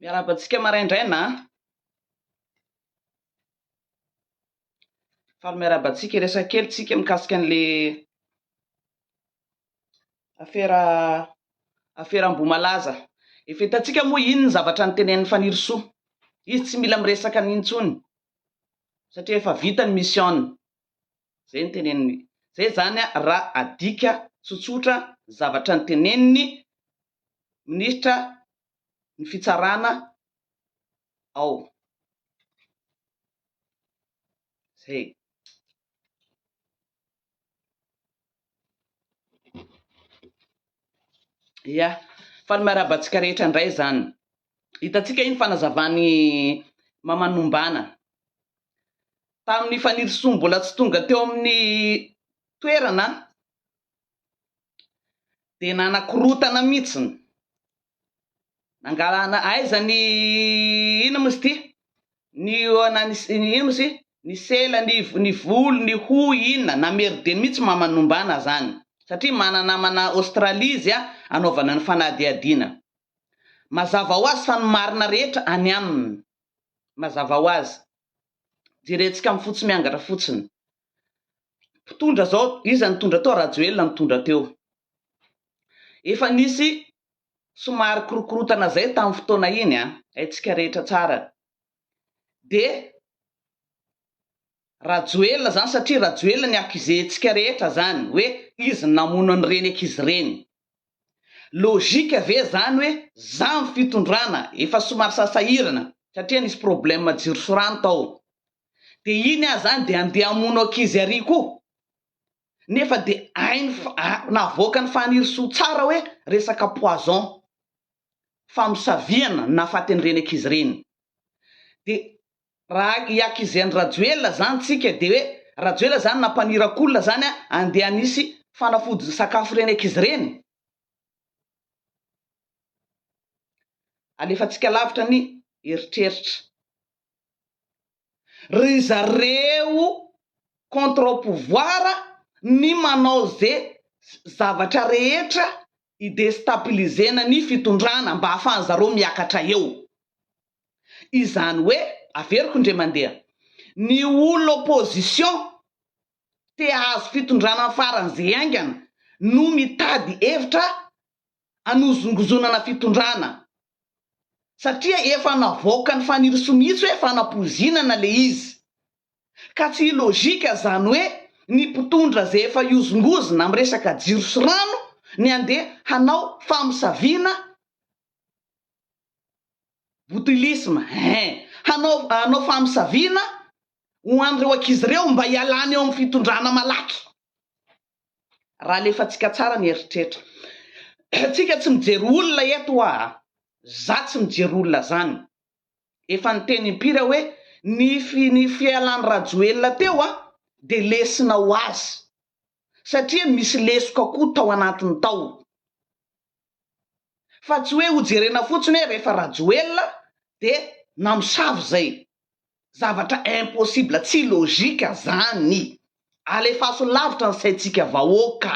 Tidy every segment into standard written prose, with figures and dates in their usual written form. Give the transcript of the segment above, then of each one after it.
Miarahaba antsika maraindraina a. Faly miarahaba antsika hiresaka kely tsika mikasika an'le afera afera Ambohimalaza. Efa hitantsika moa iny ny zavatra notenenin'i Fanirisoa. Izy tsy mila miresaka an'iny intsony satria efa vita ny mission-ny. Zay no teneniny. Zay zany raha adika tsotsotra ny zavatra noteneniny minisitra ny fitsarana ao. Zay. Ya, faly miarahaba antsika rehetra indray izany. Hitantsika iny fanazavan'i Mamanombana. Tamin'ny Fanirisoa mbola tsy tonga teo amin'ny toerana dia nanakorotana mihitsiny. Nangalana aiza ny inona moa izy ity? Ny inona moa izy ity? Ny sela, ny ny volo, ny hoho inona? Namerdeny mihitsy Mamanombana zany. Satria manana namana Australie izy anaovana ny fanadihadiana. Mazava ho azy fa ny marina rehetra any aminy. Mazava ho azy. Jerentsika amin'ny fotsy miangatra fotsiny. Mpitondra zao, iza nitondra teo? Rajoelina nitondra teo. Efa nisy somary korokorotana zay tamin'ny fotoana iny an, haintsika rehetra tsara. De Rajoelina zany satria Rajoelina ny accuser-ntsika rehetra zany hoe izy no namono an'ireny ankizy ireny. Logique ve zany hoe za ny fitondrana efa somary sasahirana satria nisy problème jiro sy rano tao de iny aho zany de andeha hamono ankizy ary koa nefa de hainy navoakan'i Fanirisoa tsara hoe resaka poison famosaviana no nahafaty an'ireny ankizy ireny de Raha hi-accuser an'i Rajoelina zany tsika de hoe Rajoelina zany nampaniraka olona zany andeha hanisy fanafody sakafo ireny ankizy ireny? Alefantsika lavitra ny eritreritra. Ry zareo contre au pouvoir ny manao ze zavatra rehetra hi-destabiliser-na ny fitondrana mba ahafahan'zareo miakatra eo. Izany hoe, averiko indray mandeha, ny olona opposition te hahazo fitondrana faran'izay haingana no mitady hevitra hanozongozonana fitondrana satria efa navoakan'i Fanirisoa mihitsy hoe fanapoizinana le izy. Ka tsy logique zany hoe ny mpitondra zay efa hiozongozona amin'ny resaka jiro sy rano ny handeha hanao famosaviana Botulisme, hein! Hanao hanao famosaviana ho an'ireo ankizy ireo mba hialany eo amin'ny fitondrana malaky. Raha alefantsika tsara ny eritreritra. Tsika tsy mijery olona eto hoa a! Za tsy mijery olona zany. Efa niteny impiry aho hoe ny fi ny fialan'i Rajoelina teo a dia lesona ho azy. Satria misy lesoka koa tao anatiny tao. Fa tsy hoe ho jerena fotsiny hoe rehefa Rajoelina dia namosavy zay. Zavatra impossible, tsy logique zany. Alefaso lavitra ny saintsika vahoaka.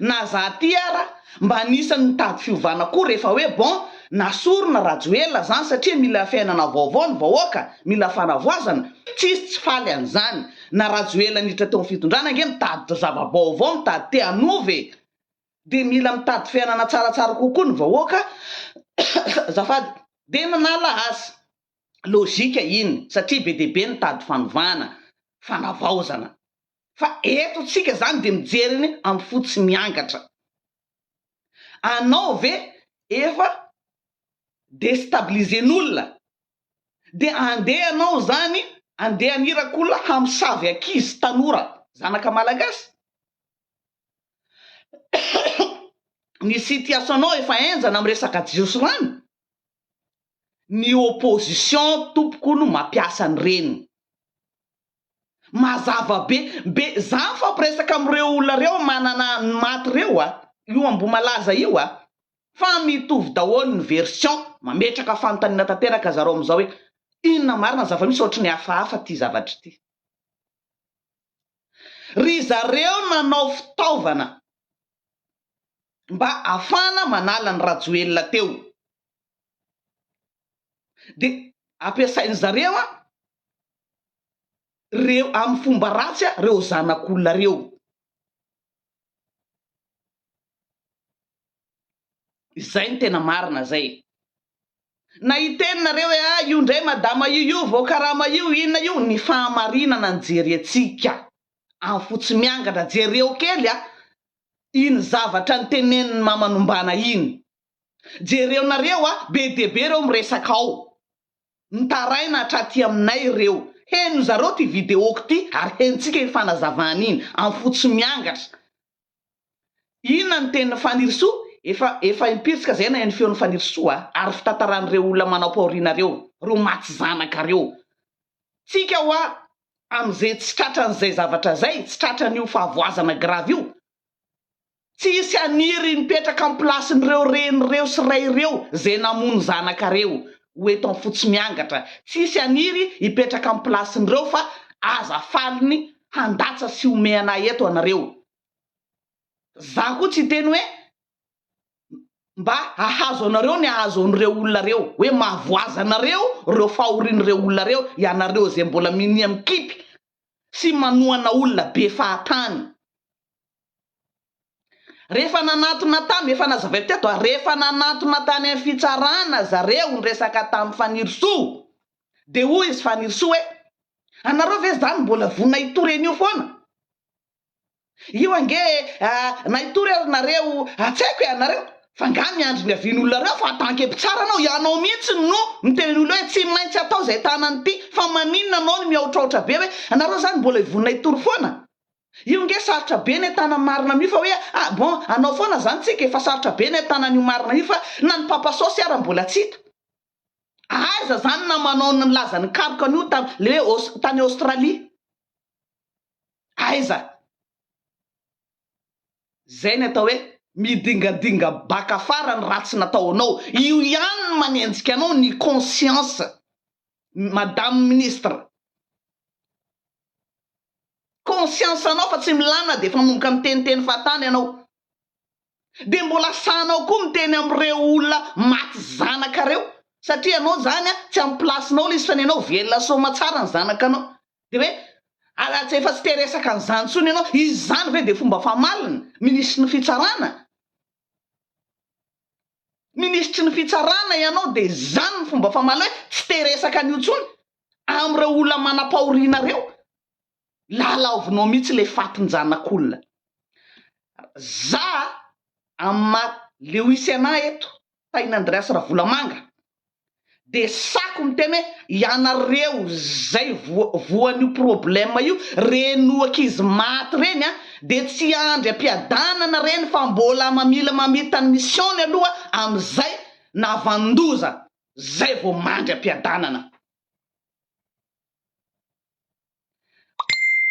Na za aty ara mba anisan'ny mitady fiovana koa rehefa hoe bon nasorina Rajoelina zany satria mila fiainana vaovao ny vahoaka, mila fanavoazana, tsisy tsy faly an'izany. Na Rajoelina niditra teo amin'ny fitondrana ange mitady zava-baovao, mitady te hanova e. dia mila mitady fiainana tsaratsara kokoa ny vahoaka azafady dia nanala azy, logique iny satria be dia be nitady fanovana, fanavaozana fa eto tsika zany dia mijery ny amin'ny fo tsy miangatra, anao ve efa destabiliser-n'olona dia andeha anao zany andeha haniraka olona hamosavy ankizy tanora zanaka malagasy? Ny situation-nao efa henjana amin'ny resaka jiro sy rano, ny opposition tompoko no mampiasa an'ireny. Mazava be, be, za mifampiresaka amin'ireo olona ireo manana ny maty ireo a, io Ambohimalaza io a, fa mitovy daholo ny version, mametraka fanontaniana tanteraka zareo amin'izao hoe inona marina ny zava-misy ohatry ny hafahafa ity zavatra ity. Ry zareo nanao fitaovana. Mba afahana manala an'i Rajoelina teo. Dia ampiasain zareo an reo amin'ny fomba ratsy an reo zanak'olona reo. Izay no tena marina zay. Na hiteny nareo hoe ah io ndray madama io io vao karama io inona io, ny fahamarinana no jerentsika amin'ny fo tsy miangatra, jereo kely ah iny zavatra notenenin'i mama Nombana iny, jereo nareo ah be dia be reo miresaka ao, mitaraina hatraty aminay reo, heno zareo ty video-ko ty ary henontsika iny fanazavana iny amin'ny fo tsy miangatra. Inona ny tenin'i Fanirisoa? Efa efa impiry tsika zay naheno feon'i Fanirisoa a! Ary fitantaran'ireo olona manao paorina reo, reo maty zanaka reo. Tsika hoa amin'izay tsy tratran'izay zavatra zay, tsy tratran'io fahavoazana grave io, tsy hisy haniry mipetraka am place-n'ireo reny reo sy ray reo zay namono zanaka reo ho eto am fo tsy miangatra. Tsy hisy haniry hipetraka am place-n'ireo fa aza faliny handatsa sy homeana eto anareo. Za koa tsy hiteny hoe mba hahazo anareo ny hahazo an'ireo olona reo, hoe mahavoaza anareo reo fahorian'ireo olona reo, ianareo izay mbola minia mikipy sy manohana olona be fahatany. Rehefa nanantona tamy, efa nazavaiko teto a, rehefa nanantona tany amin'ny fitsarana zareo niresaka tamin'i Fanirisoa, dia hoy izy Fanirisoa hoe, anareo ve zany mbola vonona hitory an'io foana? Io ange na hitory ary nareo tsy haiko e anareo fa nga miandry ny avis-n'olona reo fa en tant que mpitsara anao ianao mihitsy no miteny ny olona hoe tsy maintsy atao izay tanany ity fa maninona anao no mihaotraotra be hoe anareo zany mbola hivonona hitory foana? Io nge sarotra be ny ahitana marina amin'io fa hoe ah bon anao foana zany tsika e fa sarotra be ny ahitana an'io marina io fa na ny papa saosy ara mbola tsy hita. Aiza zany namanao nilaza nikaroka an'io tam le hoe tany Australie? Aiza? Zay ny atao hoe midingadinga baka farany ratsy natao anao. Io ihany no manenjika anao ny conscience madame ministre. Conscience anao fa tsy milamina dia efa manomboka miteniteny fahatany ianao. Dia mbola sahanao koa miteny amin'ireo olona maty zanaka reo satria ianao zany tsy amin'ny place-nao ilay izy fa ny anao velona soamatsara ny zanakanao. Dia hoe ary tsy efa tsy te resaka an'izany intsony ianao, izany ve dia fomba famalina? Minisitry ny fitsarana? Minisitry ny fitsarana ianao dia izany ny fomba famaly hoe tsy te resaka an'io intsony amin'ireo olona manam-pahoriana ireo? Lalaovinao mihitsy ilay fatin-janak'olona. Za amin'ny maha Lewis anah eto, Tahiana Andreas Ravolamanga, dia sako miteny hoe ianareo zay voan'io problème io, reny ankizy maty reny an, dia tsy andry am-piadanana reny fa mbola mamila mamita ny mission-ny aloha amin'izay navandoza zay vao mandry am-piadanana.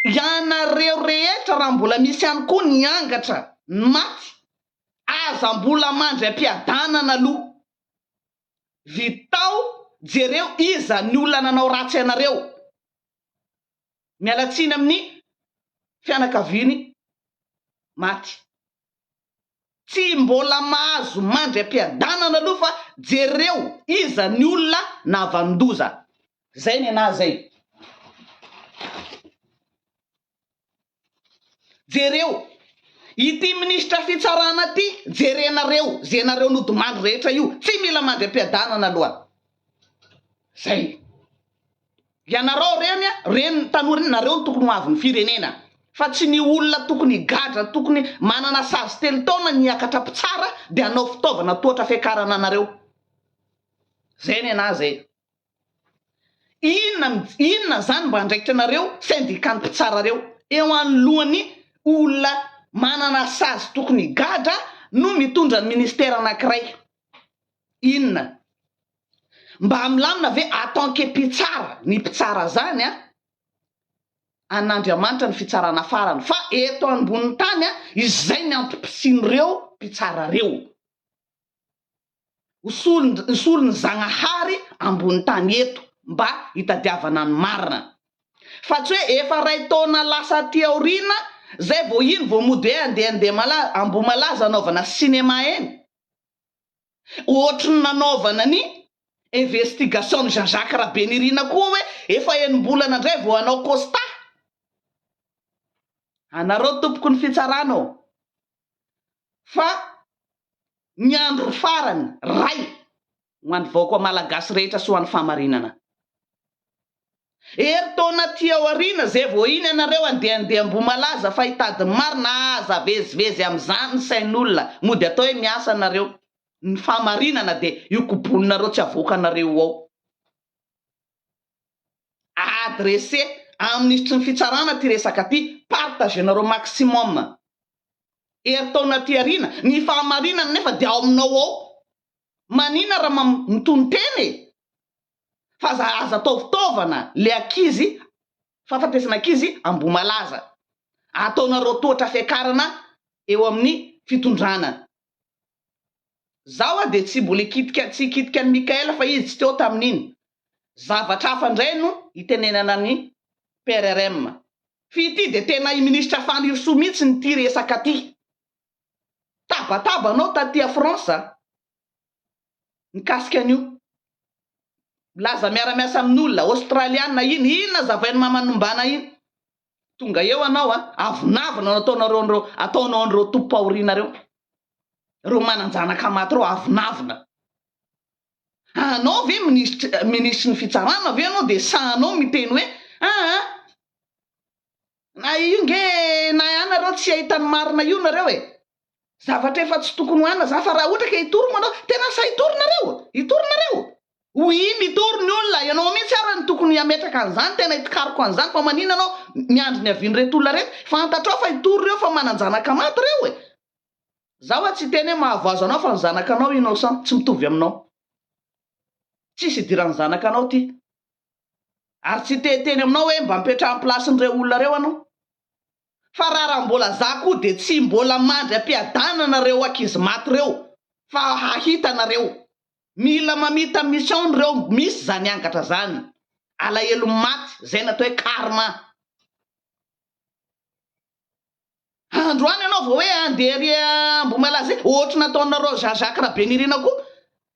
Ianareo rehetra raha mbola misy ihany koa ny angatra ny maty, aza mbola mandry am-piadanana aloha. Vitao jereo iza ny olona nanao ratsy anareo. Miala tsiny amin'ny fianakaviany maty. Tsy mbola mahazo mandry am-piadanana aloha fa jereo iza ny olona nahavanon-doza. Zay nenaha zay. Jereo ity minisitra fitsarana ty jerenareo ze nareo nodimandry rehetra io tsy mila mandry ampiadanana aloha zay ianareo reny a reny tanora iny nareo no tokony ho avin'ny firenena fa tsy ny olona tokony higadra tokony manana sazy telo taona ny hiakatra mpitsara de hanao fitaovana tohatra fiakarana anareo zay nenaha zay. Inona inona zany mba andraikitra nareo syndicat ny mpitsara reo eo anoloan'ny olona manana sazy tokony higadra no mitondra ny ministère anakiray inona mba milamina ve en tant que mpitsara ny mpitsara zany an an'Andriamanitra ny fitsarana farany fa eto ambonin'ny tany an izay ny antom-pisian'ireo mpitsara reo. Ho solon'ny Zagnahary ambony tany eto mba hitadiavana ny marina. Fa tsy hoe efa ray taona lasa aty aoriana Zay vao iny vao mody hoe andehandeha mala Ambohimalaza anaovana cinéma eny. Ohatry ny nanaovana ny investigation ny Jean Jacques Rabenirina koa hoe efa enim-bolana indray vao hanao constat. Anareo tompoko ny fitsarana ô! Fa ny andro farany ray ho an'ny vahoaka malagasy rehetra sy ho an'ny fahamarinana. Herintaona aty aoriana zay vao iny ianareo andehandeha Ambohimalaza fa hitady ny marina aza avezivezy amin'izany ny sain'olona mody atao hoe miasa nareo ny fahamarinana dia io koboninareo tsy avoakanareo ao. Adresser amin'ny minisitry ny fitsarana ity resaka ity, partager-nareo maximum. Herintaona aty aoriana, ny fahamarinana nefa dia ao aminao ao. Manina raha mitonon-tena e! Fa aza aza atao fitaovana le ankizy fahafatesana ankizy Ambohimalaza. Ataonareo tohatra fiakarana eo amin'ny fitondrana. Zaho a dia tsy mbola hikitika tsy hikitika an'i Mickaël fa izy tsy teo tamin'iny. Zavatra hafa indray no hitenenana an'i PRRM. F'ity dia tena i Minisitra Fanirisoa mihitsy ny ity resaka ty. Tabataba anao taty a France a. Mikasika an'io. Milaza miara-miasa amin'olona, Australiana iny, inona azavain'i Mama Nombana iny? Tonga eo anao a, avonavona no ataonareo an'ireo, ataonao an'ireo tompom-pahorianareo. Ireo manan-janaka maty ireo, avonavona. Anao ve minisitry, minisitry ny fitsarana ve ianao dia sahanao miteny hoe aa, na io nge na ianareo tsy hahita ny marina io nareo e. Zavatra efa tsy tokony ho anona zany fa raha ohatra ka hitory manao, tena sahy hitory nareo? Hitory nareo? Oui mitory ny olona, ianao mihitsy ara no tokony hametraka an'izany, tena hitikariko an'izany fa manina anao miandry ny avian'ireto olona reto, fantatrao fa hitory ireo fa manan-janaka maty ireo e! Za hoa tsy hiteny hoe mahavoazo anao fa ny zanakanao innocent, tsy mitovy aminao. Tsisy idiran'ny zanakanao ty. Ary tsy hiteniteny aminao hoe mba mipetraha am place-n'ireo olona ireo anao. Fa raha raha mbola za koa dia tsy mbola mandry am-piadanana reo ankizy maty reo fa hahita nareo. Mila mamita mission reo misy zany angatra zany. Alahelo maty, zay natao hoe karma. Androany ianao vao hoe andeha ery Ambohimalaza ery, ohatry nataonareo Jean Jacques Rabenirina koa.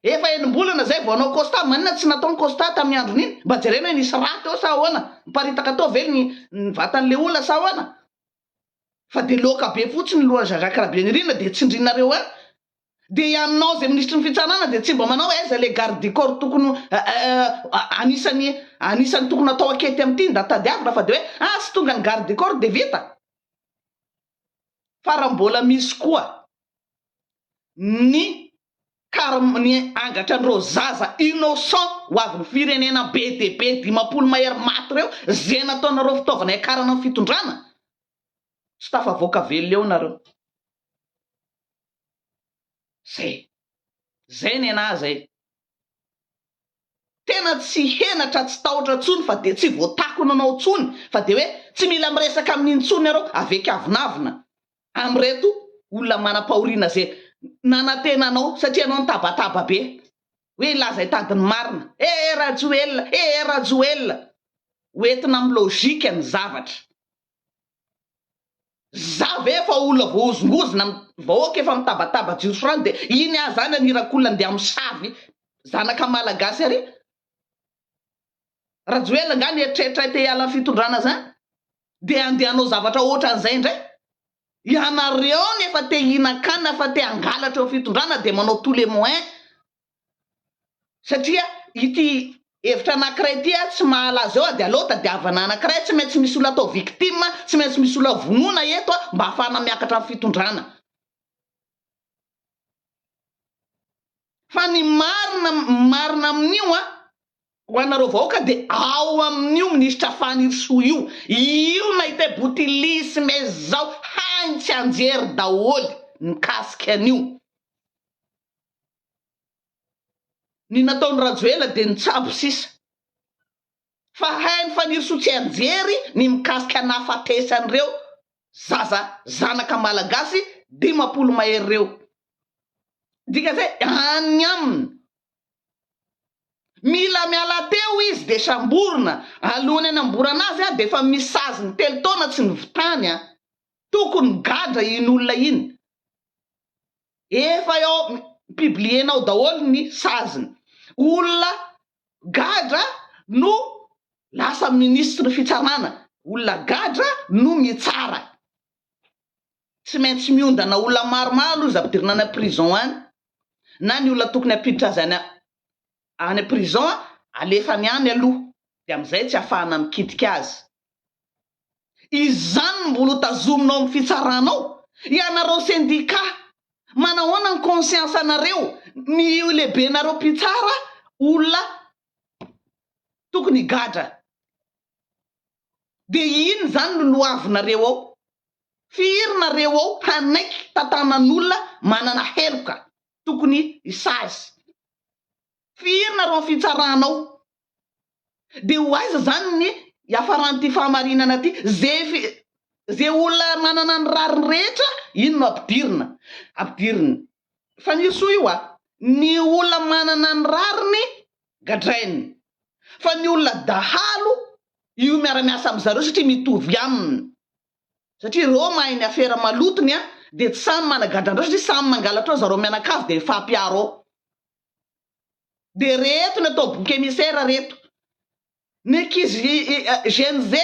Efa enim-bolana zay vao hanao constat, maninona tsy natao ny constat tamin'ny andron'iny? Mba jerena hoe nisy rà teo sa ahoana? Niparitaka teo ve ny ny vatan'le olona sa ahoana? Fa dia loaka be fotsiny ny lohan'i Jean Jacques Rabenirina dia tsindrinareo any. Dia ianao izay minisitry ny fitsarana dia tsy mba manao hoe aiza le garde du corps tokony anisan'ny anisan'ny tokony atao ankety amin'ity nda tadiavina fa dia hoe ah tsy tonga ny garde du corps dia vita. Fa raha mbola misy koa ny karma ny angatra an'ireo zaza innocent ho avin'ny firenena be dia be 50 mahery maty ireo izay nataonareo fitaovana hiakarana ny fitondrana, tsy tafavoaka velona eo nareo. Zay. Zay nenah zay. Tena tsy henatra tsy tahotra tsony fa dia tsy voatakona anao tsony fa dia hoe tsy mila miresaka aminy intsony nareo avec avonavona amin'ireto olona manam-pahoriana ze nanantena anao satria anao nitabataba be hoe hilaza hitady ny marina eh Rajoelina eh Rajoelina ho entina amin'ny logique ny zavatra Za ve efa olona voahozongozona vahoaka efa mitabataba jiro sy rano de iny aho zany anirako olona ndeha hamosavy zanaka malagasy ary? Rajoelina nga nieritreritra te hiala ny fitondrana zany de andeha hanao zavatra ohatran'izay indray? Ianareo ny efa te hihinan-kanina fa te hangalatra eo fitondrana de manao tous les moyens Satria ity hevitra anakiray ity a tsy mahalaza eo a de aleo tadiavana anakiray, tsy maintsy misy olona atao victime, tsy maintsy misy olona vonoina eto a mba ahafahana miakatra ny fitondrana. Fa ny marina marina amin'io a, ho anareo vahoaka de ao amin'io minisitra Fanirisoa io, io nahita botilisme zao hainy tsy anjery daholo mikasika an'io. Ny nataon'i Rajoela dia nitsabo sisa. Fa hain'i Fanirisoa tsianjery ny mikasika nahafatesan'ireo zaza zanaka malagasy 50 mahery ireo. Dikan'izay any aminy. Mila miala teo izy dia samborina. Alohan'ny hanamborana azy dia efa misy saziny telo taona tsy nivitany. Tokony gadra iny olona iny. Efa eo publier-nao daholo ny saziny. Olona gadra no lasa ministre ny fitsarana. Olona gadra no mitsara. Tsy maintsy miondana olona maromaro aloha izy ampidirina any prison any. Na ny olona tokony hampiditra azy any any prison alefany any aloha dia amin'izay tsy ahafahana mikitika azy. Izany no mbola ho tazominao amin'ny fitsarana ao? Ianareo sendika, manahoana ny conscience anareo? Ny lehibenareo mpitsara olona tokony higadra. Dia inona izany no loavinareo ao? Firy nareo ao hanaiky tantanan'olona manana heloka tokony hisazy? Firy nareo amin'ny fitsarana ao? Dia ho aiza izany ny hiafaran'ity fahamarinana ity? Ze ze olona manana ny rariny rehetra, iny no ampidirina. Ampidiriny. Fanirisoa io a! Ny olona manana ny rariny, gadrainy. Fa ny olona dahalo, io miara-miasa amin-zareo satria mitovy aminy. Satria ireo mahay ny afera malotony a, dia tsy samy managadra an'ireo satria samy mangalatra ao zareo mianakavy dia mifampiaro ao. Dia reto ny atao bouc émissaire reto. Ny ankizy Gen Z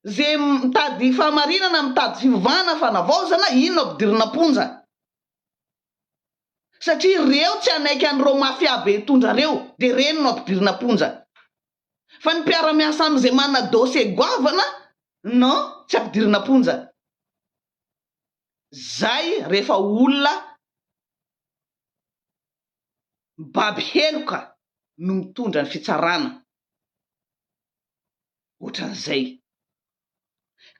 ze mitady fahamarinana, mitady fiovana, fanavaozana, iny no ampidirina am-ponja. Satria reo tsy hanaiky an'ireo mafia be hitondra reo, dia reny no ampidirina am-ponja. Fa ny mpiara-miasa amin'izay manana dossier goavana, non, tsy ampidirina am-ponja. Zay rehefa olona mibaby heloka no mitondra ny fitsarana ohatran'izay.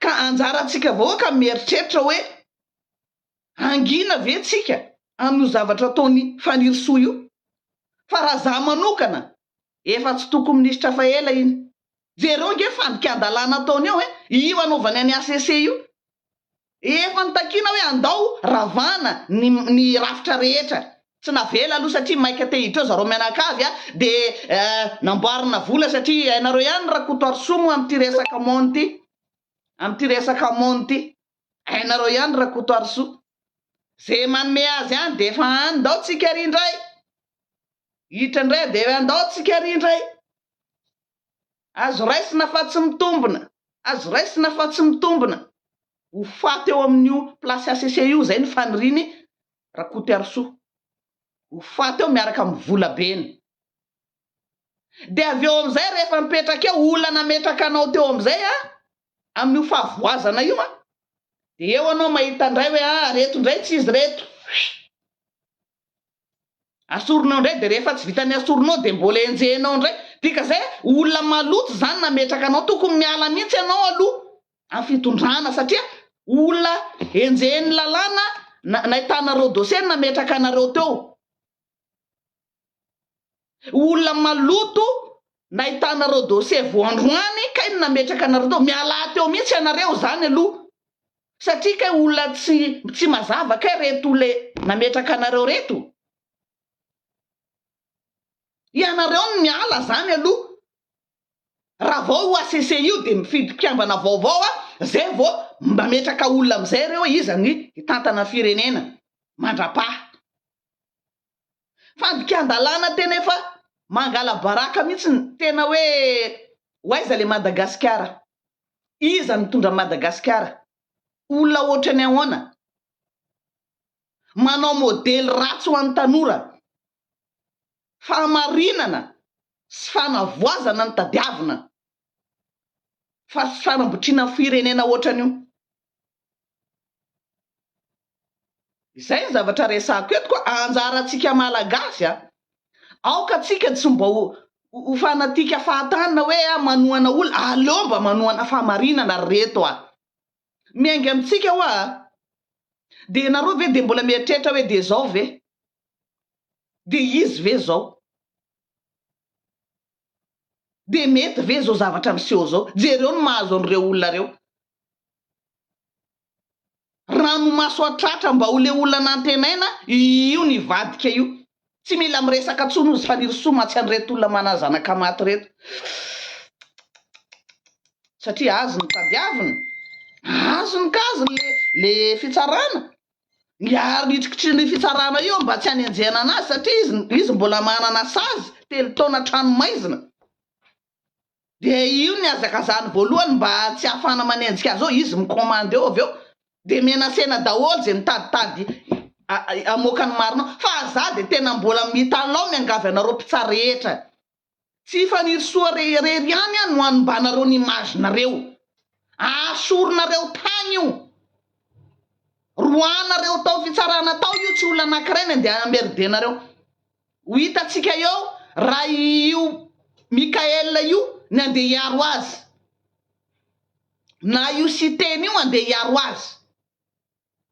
Ka anjarantsika vahoaka mieritreritra hoe hangina ve tsika amin'io zavatra ataon'i Fanirisoa io? Fa raha za manokana efa tsy tokony minisitra fa ela iny. Jereo nge fandikan-dalàna ataony eo e! Io anaovany an'i HCC io. Efa notakiana hoe andao ravana ny ny rafitra rehetra. Tsy navela aloha satria maika te hiditra eo zareo mianakavy a, de namboarina vola satria hainareo ihany Rakotoarisoa moa amin'ity resaka mone ity, amin'ity resaka mone ity. Hainareo ihany Rakotoarisoa. Ze manome azy any de efa andao tsika ary indray. Hiditra indray de andao tsika ary indray. Azo raisina fa tsy mitombina. Azo raisina fa tsy mitombina. Ho faty eo amin'io place HCC io izay ny faniriany Rakotoarisoa. Ho faty eo miaraka amin'ny volabeny. Dia avy eo amin'izay rehefa mipetraka eo, olona nametraka anao teo amin'izay an, amin'io fahavoazana io an, dia eo anao mahita indray hoe ah, reto indray tsy izy reto. Asorinao indray dia rehefa tsy vitan'ny asorinao dia mbola enjehinao indray. Dika izay olona maloto izany nametraka anao. Tokony miala mihitsy ianao aloha amin'ny fitondrana satria olona enjehin'ny lalàna nahitanareo dossier no nametraka anareo teo. Olona maloto nahitanareo dossier vao androany kay no nametraka anareo teo. Mialà teo mihitsy ianareo izany aloha. Satria kay olona tsy tsy mazava kay reto le nametraka anareo reto. Ianareo no miala zany aloha. Raha vao io HCC io dia mifidy mpikambana vaovao a, zay vao mametraka olona amizay reo hoe iza ny hitantana ny firenena mandrapaha. Fandikan-dalàna tena efa mangala-baraka mihitsy tena hoe ho aiza le Madagasikara? Iza no mitondra an'i Madagasikara? Olona ohatran'ny ahoana? Manao modely ratsy ho an'ny tanora. Fahamarinana sy fanavoazana no tadiavina fa tsy fanambotriana firenena ohatran'io. Izay ny zavatra resahako eto koa anjarantsika Malagasy a! Aoka tsika tsy mba ho ho fanatika fahatany na hoe a manohana olona, aleo mba manohana fahamarinana ry reto a! Miainga amintsika hoa a! Dia ianareo ve dia mbola mieritreritra hoe dia izao ve? Dia izy ve izao? Dia mety ve izao zavatra miseho izao? Jereo ny mahazo an'ireo olona ireo. Ranomaso hatratra mba ho le olona nantenaina io nivadika io. Tsy mila miresaka tsony ozy Fanirisoa mantsy an'ireto olona mana zanaka maty reto. Satria azy no tadiaviny. Azo ny kazony le le fitsarana. Miaro hitrikitry ny fitsarana io mba tsy hanenjehana anazy satria izy izy mbola manana sazy telo taona tranomaizina. Dia io ny hazakazahany voalohany mba tsy hahafahana manenjika azy eo, izy mi-commande eo avy eo. Dia menacena daholo izay mitaditady hamoaka ny marina ao. Fa za dia tena mbola mitalao miangavy anareo mpitsara rehetra. Tsy i Fanirisoa irery ihany no hanombanareo ny image-nareo. Asorinareo tany io. Roahanareo tao fitsarana tao io tsy olona anakiray ny andeha emmerder-nareo. Ho hitantsika eo raha io Mickaël io ny andeha hiaro azy. Na io Siteny io andeha hiaro azy.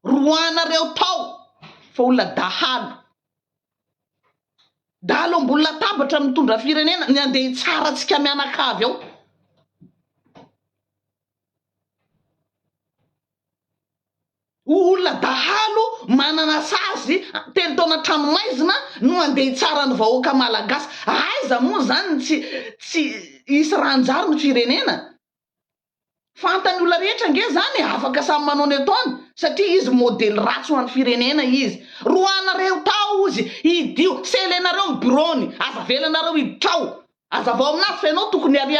Roahanareo tao fa olona dahalo. Dahalo ambony latabatra mitondra firenena ny andeha hitsara antsika mianakavy ao. Olona dahalo manana sazy telo taona an-tranomaizina no andeha hitsara ny vahoaka malagasy. Aiza moa izany tsy tsy hisy ranjary ny firenena? Fantany olona rehetra ange zany e, afaka samy manao ny ataony satria izy modely ratsy ho an'ny firenena izy. Roahanareo tao ozy, hidio, selenareo ny bureau-ny, aza avelanareo hiditra ao. Azavao aminazy fa ianao tokony ary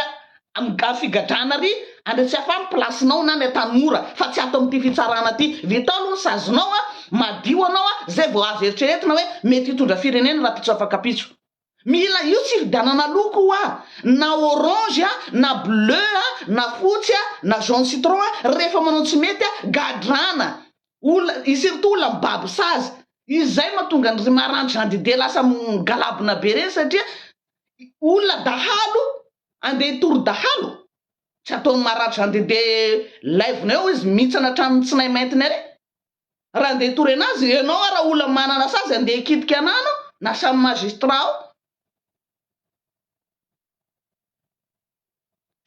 am figadrana ary any Tsiafahy ny place-nao na any Antanimora fa tsy ato amin'ity fitsarana ity. Vitao aloha ny sazinao a, madio anao a, zay vao azo eritreretina hoe mety hitondra firenena rahampitso afak'ampitso. Mila io tsy hividianana loko hoa, na orange a, na bleu a, na fotsy a, na jaune citron a, rehefa manao tsy mety a, gadrana, olona, surtout olona mibaby sazy, izay mahatonga an-dry Maranty Jean Didier lasa migalabona be reny satria olona dahalo andeha hitory dahalo, tsy ataon'i Maranty Jean Didier laivona eo izy mihintsana hatramin'ny tsinay maintiny ary. Raha andeha hitory anazy ianao ara olona manana sazy andeha hikitika anah anao na samy magistrat ao.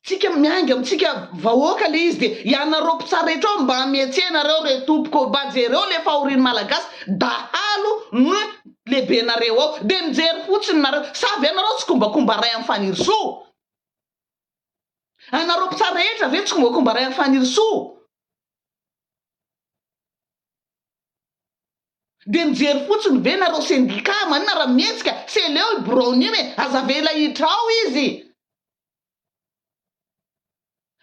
Tsika miainga amintsika vahoaka le izy de ianareo mpitsara rehetra ao mba mihetseha nareo re tompoko mba jereo le fahorian'ny malagasy dahalo no lehibenareo ao de mijery fotsiny nareo sa ve nareo tsikombakomba ray amin'ny Fanirisoa? Anareo mpitsara rehetra ve tsikombakomba ray amin'ny Fanirisoa? Dia mijery fotsiny ve nareo syndicat manina raha mihetsika seleo io biraony io e aza avela hiditra ao izy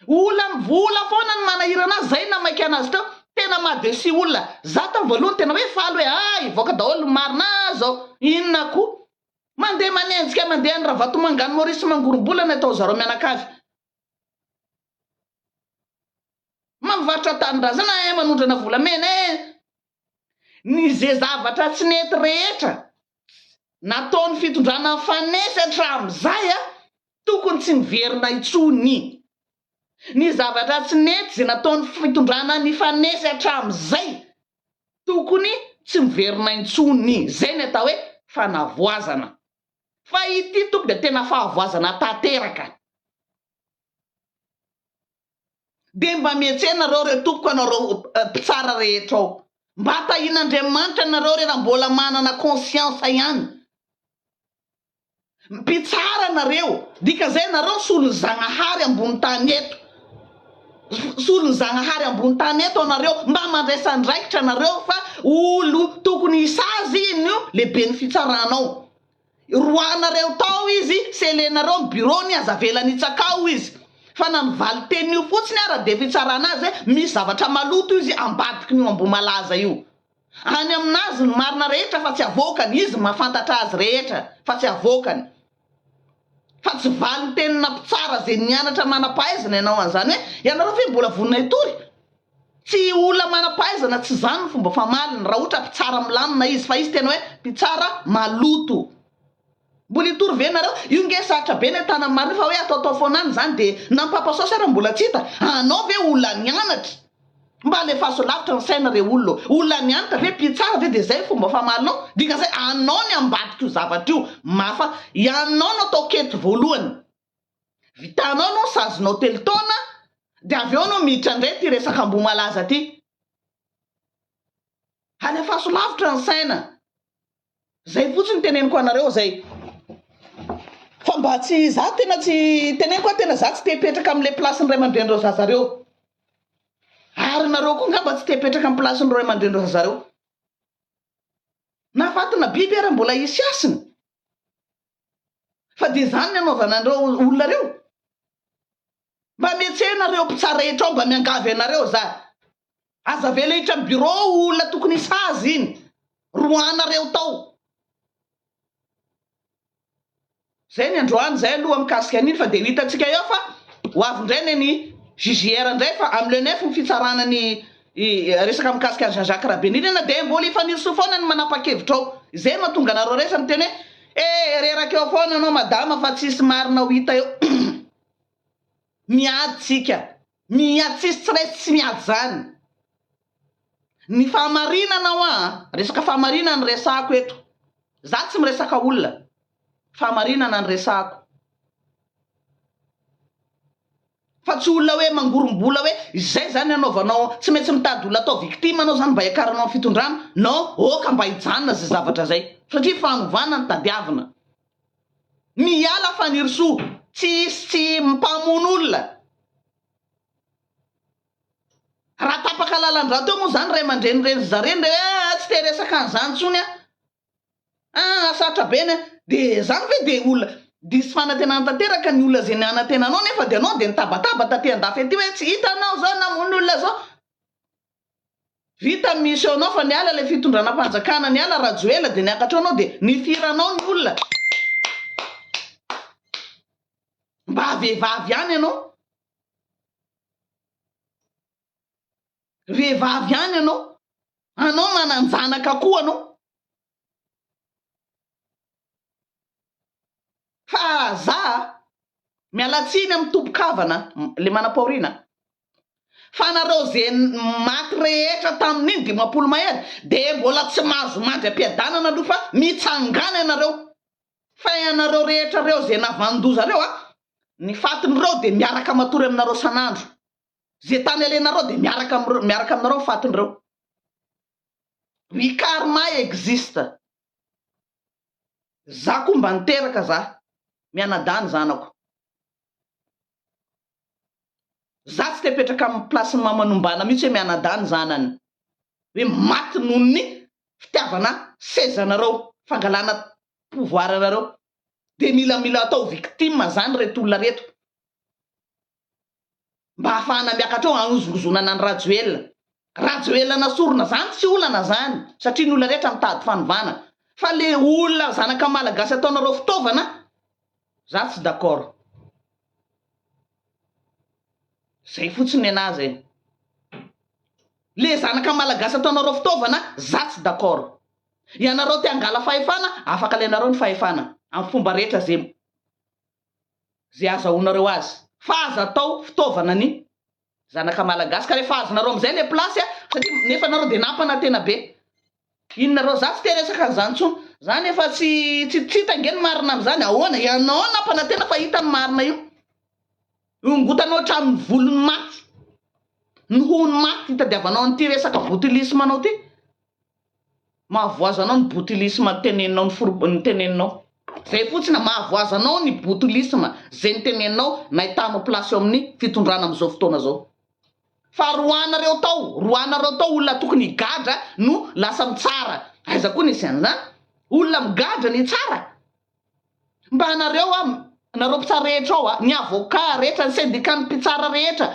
olona mivola foana ny manahirana azy zay namaika anazy teo tena maha deçu olona za tam voalohany tena hoe faly hoe ah hivoaka daholo ny marina ah zao inona koa mandeha manenjika mandeha any Ravatomanga any Maurice mangorombola ny atao zareo mianakavy Mamivarotra tanindrazana eh, manondrana volamena eh. Ny ze zavatra tsy nety rehetra nataon'ny fitondrana nifanesy hatramin'izay a, tokony tsy miverina intsony. Ny zavatra tsy nety ze nataon'ny fitondrana nifanesy hatramin'izay tokony tsy miverina intsony. Zay ny atao hoe fanavoazana. Fa ity tompoko dia tena fahavoazana tanteraka. Dia mba mietsena nareo re tompoko anareo mpitsara rehetra ao. Mba tahin'Andriamanitra nareo re raha mbola manana conscience ihany. Mpitsara nareo, dikan'izay nareo solon'ny Zagnahary ambony tany eto. Solon'ny Zagnahary ambony tany eto anareo, mba mandraisa andraikitra nareo fa olo tokony hisazy no lehiben'ny fitsarana ao. Roahanareo tao izy, selenareo ny bureau-ny, aza avelany hitsaka ao izy. Fa na ny valin-teniny io fotsiny ara dia fitsarana azy hoe misy zavatra maloto izy ambadikin'io Ambohimalaza io. Any aminazy ny marina rehetra fa tsy avoakany, izy mahafantatra azy rehetra fa tsy avoakany. Fa tsy valin-tenina mpitsara izay nianatra manam-pahaizana ianao an'izany hoe ianareo ve mbola vonona hitory? Tsy olona manam-pahaizana tsy izany ny fomba famaliny raha ohatra mpitsara milamina izy fa izy tena hoe mpitsara maloto. Mbola hitory ve nareo? Io nge sarotra be ny ahitana ny marina io fa hoe ataotao foana any izany dia na ny papa saosy ara mbola tsy hita. Anao ve olona nianatra? Mba alefaso lavitra ny saina re olona ô. Olona nianatra ve mpitsara ve dia izay ny fomba famalinao? Dikan'izay anao ny ambadik'io zavatra io. Mafa ianao no atao keto voalohany. Vitanao aloha ny sazinao telo taona dia avy eo anao miditra indray ity resaka Ambohimalaza ity. Alefaso lavitra ny saina. Zay fotsiny teneniko anareo zay. Fa mba tsy za tena tsy teneniko aho tena za tsy te hipetraka amin'ilay place-n'ny ray aman-drenin'ireo zaza reo. Ary nareo koa ngamba tsy te hipetraka amin'ny place-n'ny ray aman-dreny ry zareo. Na fatina biby ara mbola hisy hasiny. Fa dia izany ny anaovana an'ireo olona ireo. Mba mihetsehina reo mpitsara rehetra ao mba miangavy anareo za. Aza avela hiditra am bureau olona tokony hisazy iny. Roahanareo tao. Zay ny androany zay aloha mikasika an'iny fa dia ho hitantsika eo fa ho avy indray ny an'i JJR indray fa am le neuf ny fitsarana ny resaka mikasika an'i Jean Jacques Rabenirina dia mbola i Fanirisoa foana ny manapa-kevitra ao. Izay no mahatonga anareo rehetra miteny hoe eh reraka eo foana ianao madama fa tsisy marina ho hita eo. Miady tsika. Miady tsisy tsy raisy tsy miady zany. Ny fahamarinana hoa a, resaka fahamarinana no resahako eto. Za tsy miresaka olona. Fahamarinana no resahako. Fa tsy olona hoe mangorom-bola hoe izay zany anaovanao, tsy maintsy mitady olona atao victime anao zany mba hiakaranao amin'ny fitondrana. Non, oka mba hijanona zay zavatra zay. Satria fanovana no tadiavina. Miala Fanirisoa, tsy hisy tsy mpamono olona. Raha tapaka lalan-drà teo moa zany ray aman-dreny reny ry zareny re hoe tsy te hiresaka an'izany intsony aho. Ah sarotra be ny de zany ve de olona diso fanantenana tanteraka ny olona zay nanantena anao nefa de anao de nitabataba taty andafy aty hoe tsy hitanao zao namono olona zao. Vita ny mission nao fa niala ilay fitondrana mpanjakana niala Rajoela dia niakatra ao anao dia nifiranao ny olona. Mba vehivavy ihany ianao. Vehivavy ihany ianao. Anao manan-janaka koa anao. Fa za miala tsiny amin'ny tompon-kavana le manam-pahoriana fa nareo ze maty rehetra tamin'iny 50 mahery de mbola tsy mahazo mandry am-piadanana aloha fa mitsangana ianareo fa ianareo rehetra reo ze navanon-doza reo a ny fatin'ireo de miaraka matory aminareo san'andro ze tany alenareo de miaraka miaraka aminareo ny fatin'ireo ny karma existe Za koa mba niteraka za, mianadahy ny zanako. Za tsy te hipetraka amin'ny place-n'i mama Nombana mihitsy hoe mianadahy ny zanany. Hoe maty noho ny fitiavana sezanareo, fangalana pouvoir anareo. Dia mila mila atao victime zany reto olona reto. Mba hahafahana miakatra eo hanozongozonana an'i Rajoelina. Rajoelina nasorina zany tsy olana zany satria ny olona rehetra mitady fanovana fa le olona zanaka malagasy ataonareo fitaovana za tsy d'accord. Zay fotsiny nenaha zay. Le zanaka malagasy ataonareo fitaovana za tsy d'accord. Ianareo te hangala fahefana afaka alainareo ny fahefana amin'ny fomba rehetra ze ze azahoanareo azy fa aza atao fitaovana ny zanaka malagasy ka rehefa azonareo amizay le place a satria nefa nareo de nampanantena be inn nareo za tsy te resaka an'izany tsony zany efa tsy tsy tsy hita nge ny marina amizany ahoana ianao nampanantena fa hita ny marina io ongotanao hatramin'ny volony maty ny hohony maty hitadiavanao an'ity resaka botulisme anao ty Mahavoaza anao ny botulisme teneninao ny for ny teneninao. Zay fotsiny mahavoaza anao ny botulisme zay ny teneninao nahitanao place eo amin'ny fitondrana amin'izao fotoana zao. Fa roanareo tao, roanareo tao olona tokony higadra no lasa mitsara. Aiza koa nisy an'izany? Olona migadra ny hitsara? Mba anareo a, nareo mpitsara rehetra ao a, ny avocat rehetra, ny syndicat ny mpitsara rehetra,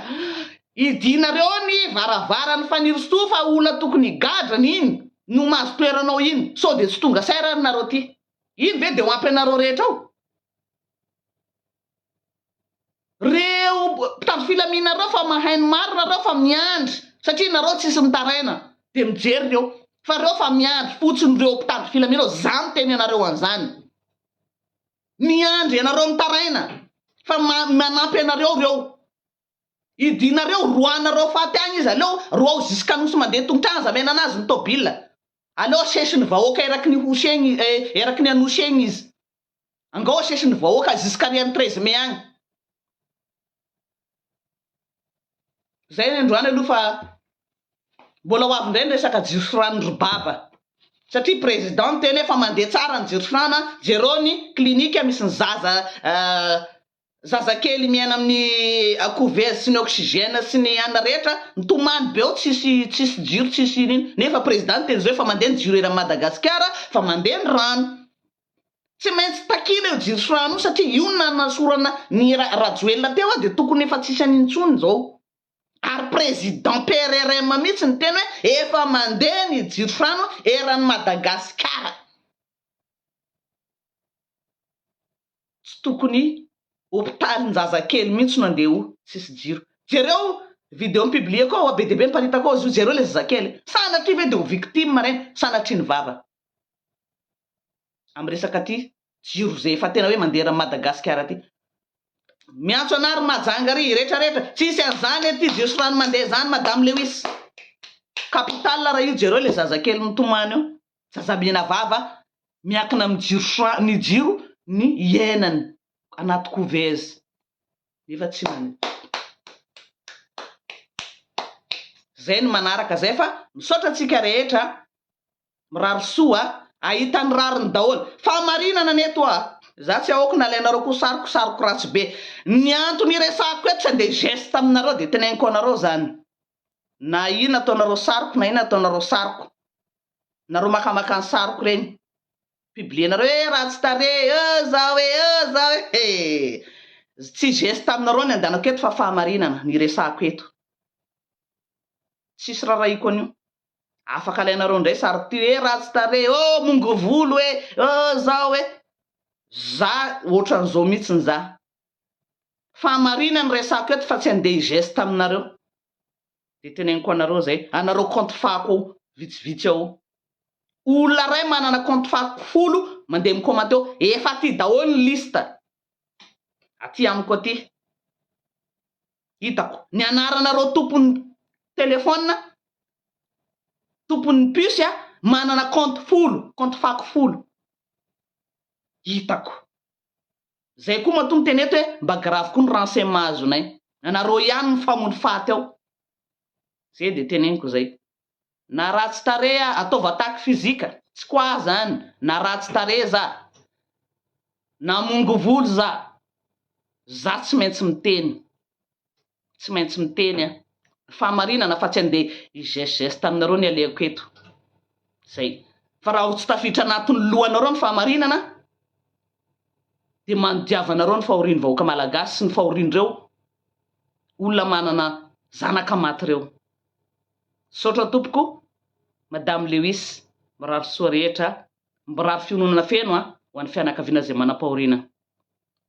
idinareo ny varavaran'ny Fanirisoa fa olona tokony higadra ny iny no mahazo toerana ao iny, sao dia tsy tonga saina ary nareo ty. Iny ve dia ho ampy anareo rehetra ao? Reo mpitandro filaminana reo fa mahay ny marina reo fa miandry satria nareo tsisy mitaraina de mijery reo fa reo fa miandry fotsiny reo mpitandro filaminana reo za miteny anareo anzany miandry anareo mitaraina fa manampy anareo reo idinareo roanareo faty agny izy aleo roao jusqu'anosy mandeha tongotra agny aza amena anazy ny tobile aleo asesiny vahoaka eraky ny hosy egny eraky ny anosy egny izy Angao asesy ny vahoaka jusqu'à ny 13 mai agny. Zay ny androany aloha fa mbola ho avy indray ny resaka jiro sy rano ry baba. Satria président niteny hoe fa mandeha tsara ny jiro sy rano, jereo ny clinique misy ny zaza. Zazakely miaina amin'ny couveuse sy ny oxygène sy ny anona rehetra mitomany be ao tsisy tsisy jiro tsisy ino ino nefa président niteny zao efa mandeha ny jiro eran'i Madagasikara fa mandeha ny rano. Tsy maintsy takiana io jiro sy rano io satria io no nanasorana ny Rajoelina teo dia tokony efa tsisy an'iny intsony izao. Ary président PRRM mihitsy niteny hoe efa mandeha ny jiro sy rano eran'i Madagasikara. Tsy tokony hôpitalin-jazakely mihitsy no andeha ho tsisy jiro. Jereo vidéo mi-publier-ko ao, be dia be miparitaka ao izy io, jereo ilay zazakely. Sanatria ve dia ho victime ireny? Sanatria ny vava. Amin'ny resaka ty jiro izay efa tena hoe mandeha eran'i Madagasikara ty. Miantso anah ry Mahajanga ry rehetra rehetra, tsisy an'izany aty jiro sy rano mandeha izany Madame Lewis. Capital raha io jereo ilay zazakely mitomany eo. Zaza mena vava miankina amin'ny jiro sy rano, ny jiro ny iainany anaty couveuse nefa tsy mandeha. Zay ny manaraka zay fa misaotra antsika rehetra mirary soa ahita ny rariny daholo. Fahamarinana anie toa za tsy ahoako nalainareo koa sariko sariko ratsy be. Ny antony iresahako eto tsy andeha geste aminareo dia teneniko anareo zany. Na inona ataonareo sariko na inona ataonareo sariko. Nareo makamaka ny sariko reny. Publier-nareo hoe ratsy tarehy euh zao e euh zao e he! Tsy geste aminareo ny andanako eto fa fahamarinana ny iresahako eto. Tsisy rarahiko an'io. Afaka alainareo indray sariko ty hoe ratsy tarehy oh mongo volo e euh zao e. Za ohatran'izao mihitsiny za. Fahamarinana ny resahako eto fa tsy andeha hi-geste aminareo. Dia teneniko anareo zay, anareo compte fako vitsivitsy ao. Olona ray manana compte fako folo mandeha mi-commenter eo, efa aty daholo ny liste. Aty amiko aty. Hitako. Ny anaranareo tompon'ny téléphone, tompon'ny puce manana compte folo, compte fako folo. Hitako. Zay koa matoa miteny eto hoe mba grave koa ny renseignement azonay. Anareo ihany mifamono faty ao. Zay dia teneniko zay. Na ratsy tarehy aho, ataovy attaque physique, tsy quoi zany, na ratsy tarehy za, na mongo volo za, za tsy maintsy miteny. Tsy maintsy miteny aho. Fahamarinana fa tsy andeha hi geste geste aminareo ny alehako eto. Zay. Fa raha ho tsy tafiditra anatin'ny lohanareo ny fahamarinana dia manodiavanareo ny fahorian'ny vahoaka malagasy sy ny fahorian'ireo olona manana zanaka maty ireo. Misaotra tompoko Madame Lewis, mirary soa rehetra, mirary fiononana feno ho an'ny fianakaviana izay manam-pahoriana.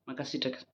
Mankasitraka.